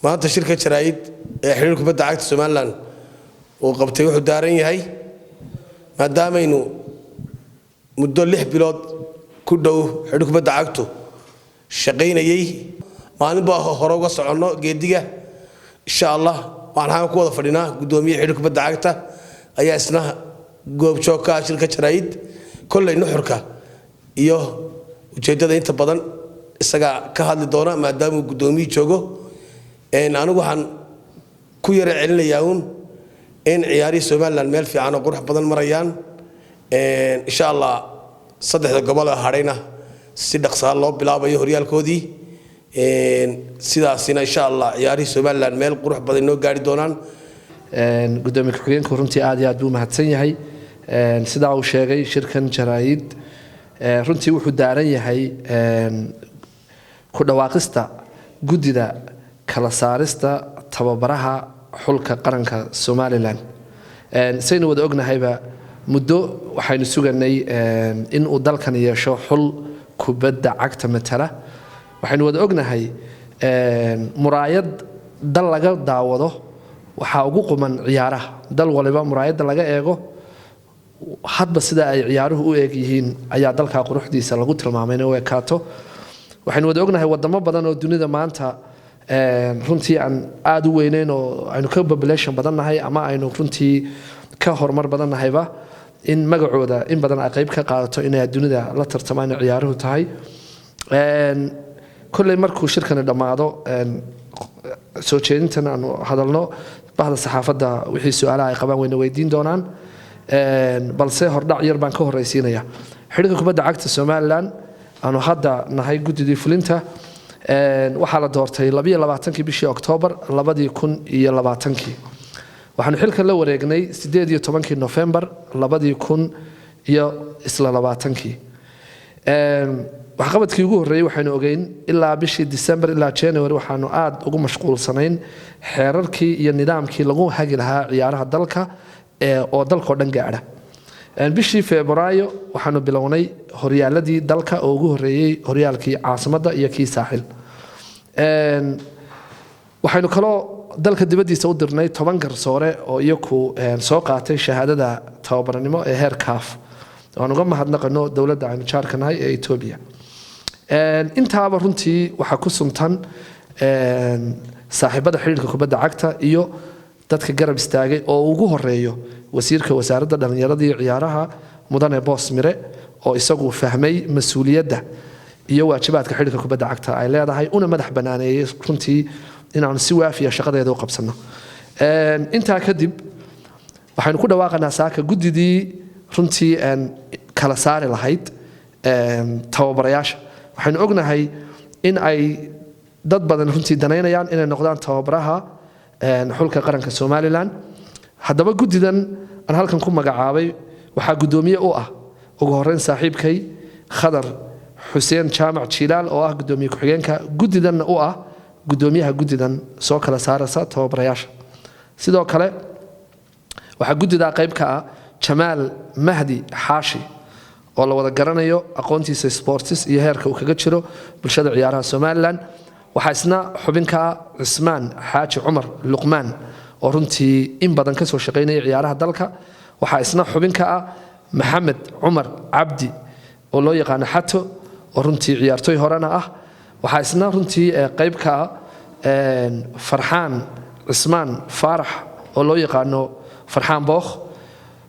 Maanta shirka jaraa'id ee xiriir kubadda cagta Somaliland uu qabtay wuxuu daaran yahay, maadaamaynu muddo 6 bilood ku dhow xiriir kubadda cagtu shaqaynayey, maalin baa hore uga soconno geediga. Insha Allah waxaan xagan ku wada fadhinaa guddoomiye xiriir kubadda cagta ayaa isna goobjoog ka ah shirka jaraa'id. Kolley nuxurka iyo ujeeddada inta badan isagaa ka hadli doona, maadaamuu guddoomiye joogo. Anigu waxaan ku yara celinayaa uun in ciyaarihii Somaliland meel fiican oo qurux badan marayaan. Insha Allah saddexda gobol ee hadhayna si dhaqsaa loo bilaabayo horyaalkoodii. Sidaasina insha Allah ciyaarihii Somaliland meel qurux badan inoo gaari doonaan. Gudoomiye ku-xigeenku runtii aad iyo aad buu mahadsan yahay. Sidaa uu sheegay, shirkan jaraa'id runtii wuxuu daaran yahay ku dhawaaqista guddida kala saarista tababaraha xulka qaranka Somaliland. Saynu wada ognahayba, muddo waxaynu suganay in uu dalkan yeesho xul kubadda cagta matala. Waxaynu wada ognahay, muraayad dal laga daawado waxaa ugu quman ciyaaraha. Dal waliba muraayadda laga eego hadba sida ay ciyaaruhu u eeg yihiin ayaa dalkaa quruxdiisa lagu tilmaamay inay u ekaato. Waxaynu wada ognahay wadamo badan oo dunida maanta runtii aan aada u weyneyn oo aynu ka population badannahay ama aynu runtii ka horumar badannahayba, in magacooda in badan ay qayb ka qaadato inay dunida la tartamaan ciyaaruhu tahay. Kolley markuu shirkani dhammaado, soo jeedintan aanu hadalno, bahda saxaafadda wixii su-aalaha ay qabaan wayna weydiin doonaan, balse hordhac yar baan ka horreysiinaya. Xidhiirka kubadda cagta Somaliland aanu hadda nahay guddidii fulinta waxaa la doortay 22-kii bishii Oktoobar 2020-kii. Waxaanu xilka la wareegnay 18-kii Nofembar 2021-kii. Waxqabadkii ugu horreeyey waxaynu ogeyn ilaa bishii December ilaa January waxaanu aada ugu mashquulsanayn xeerarkii iyo nidaamkii lagu hagi lahaa ciyaaraha dalka oo dalkao dhan gaadha. Bishii Febraayo waxaanu bilownay horyaaladii dalka oo ugu horreeyey horyaalkii caasimadda iyo kii saaxil. Waxaynu kaloo dalka dibaddiisa u dirnay 10 garsoore oo iyaku soo qaatay shahaadada tababarnimo ee heer CAF, waan uga mahadnaqano dowladda aynu jaarka nahay ee Etoobiya. Intaaba runtii waxaa ku suntan saaxiibada xidhiirka kubadda cagta iyo dadka garab istaagay, oo ugu horeeyo wasiirka wasaaradda dhallinyarada iyo ciyaaraha, mudane Boos Mire, oo isagu fahmay mas-uuliyadda iyo waajibaadka xidhiirka kubadda cagta ay leedahay, una madax banaaneeyey runtii inaanu si waafiya shaqadeeda u qabsano. Intaa kadib waxaynu ku dhawaaqanaa saaka guddidii runtii kala saari lahayd tababarayaasha. Waxaynu ognahay in ay dad badan runtii danaynayaan inay noqdaan tababaraha xulka qaranka Somaliland. Haddaba guddidan aan halkan ku magacaabay waxaa guddoomiye u ah ugu horreyn saaxiibkay Khadar Xuseen Jaamac Jiilaal, oo ah guddoomiye ku-xigeenka guddidanna u ah guddoomiyaha guddidan soo kala saaraysa tababarayaasha. Sidoo kale waxaa guddidaa qayb ka ah Jamaal Mahdi Xaashi, oo la wada garanayo aqoontiisa sports iyo heerka uu kaga jiro bulshada ciyaaraha Somaliland. Waxaa isna xubin ka ah Cismaan Xaaji Cumar Luqmaan, oo runtii in badan kasoo shaqaynaya ciyaaraha dalka. Waxaa isna xubin ka ah Maxamed Cumar Cabdi, oo loo yaqaano Xato, oo runtii ciyaartooy horena ah. Waxaa isna runtii qayb ka ah Farxaan Cismaan Faarax, oo loo yaqaano Farxaan Bookh,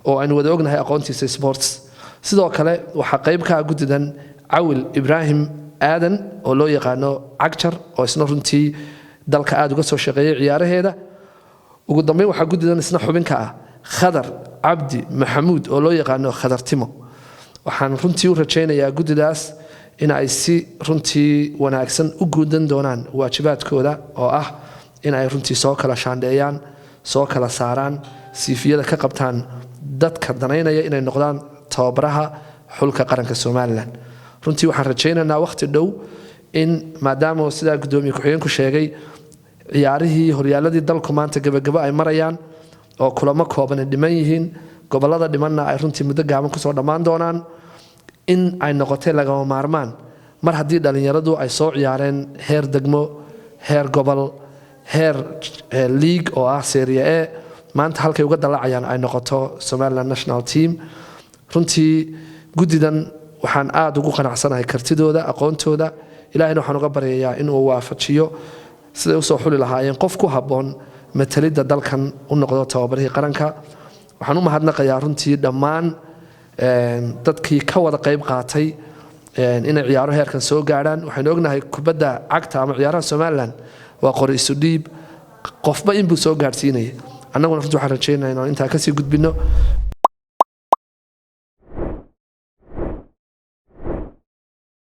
oo aynu wada ognahay aqoontiisa sports. Sidoo kale waxaa qayb ka ah guddidan Cawil Ibraahim Aadan, oo loo yaqaano Cagjar, oo isna runtii dalka aada uga soo shaqeeyay ciyaaraheeda. Ugu dambeyn waxaa guddidan isna xubin ka ah Khadar Cabdi Maxamuud, oo loo yaqaano Khadar Timo. Waxaan runtii u rajaynayaa guddidaas in ay si runtii wanaagsan u guudan doonaan waajibaadkooda, oo ah in ay runtii soo kala shaandheeyaan, soo kala saaraan, CV-yada ka qabtaan dadka danaynaya inay noqdaan tababaraha xulka qaranka Somaliland. Runtii waxaan rajaynaynaa wakhti dhow in, maadaama sidaa guddoomiye ku-xigeenku sheegay, ciyaarihii horyaaladii dalku maanta gabagabo ay marayaan oo kulamo kooban dhiman yihiin, gobolada dhimanna ay runtii muddo gaaban kusoo dhammaan doonaan, in ay noqotay lagama maarmaan mar haddii dhallinyaradu ay soo ciyaareen heer degmo, heer gobol, heer qaran, Heer league oo ah Serie A, maanta halkay uga dallacayaan ay noqoto Somaliland national team. Runtii guddidan waxaan aada ugu qanacsanahay kartidooda, aqoontooda. Ilahayna waxaan uga baryayaa inuu waafajiyo siday usoo xuli lahaayeen qof ku habboon matalidda dalkan u noqdo tababarihii qaranka. Waxaan u mahadnaqayaa runtii dhammaan dadkii ka wada qayb qaatay inay ciyaaro heerkan soo gaadhaan. Waxaynu ognahay kubadda cagta ama ciyaaraha Somaliland waa qori isu dhiib, qofba inbuu soo gaadhsiinaya. Annaguna runtii waxaan rajeynaya inaan intaa kasii gudbino.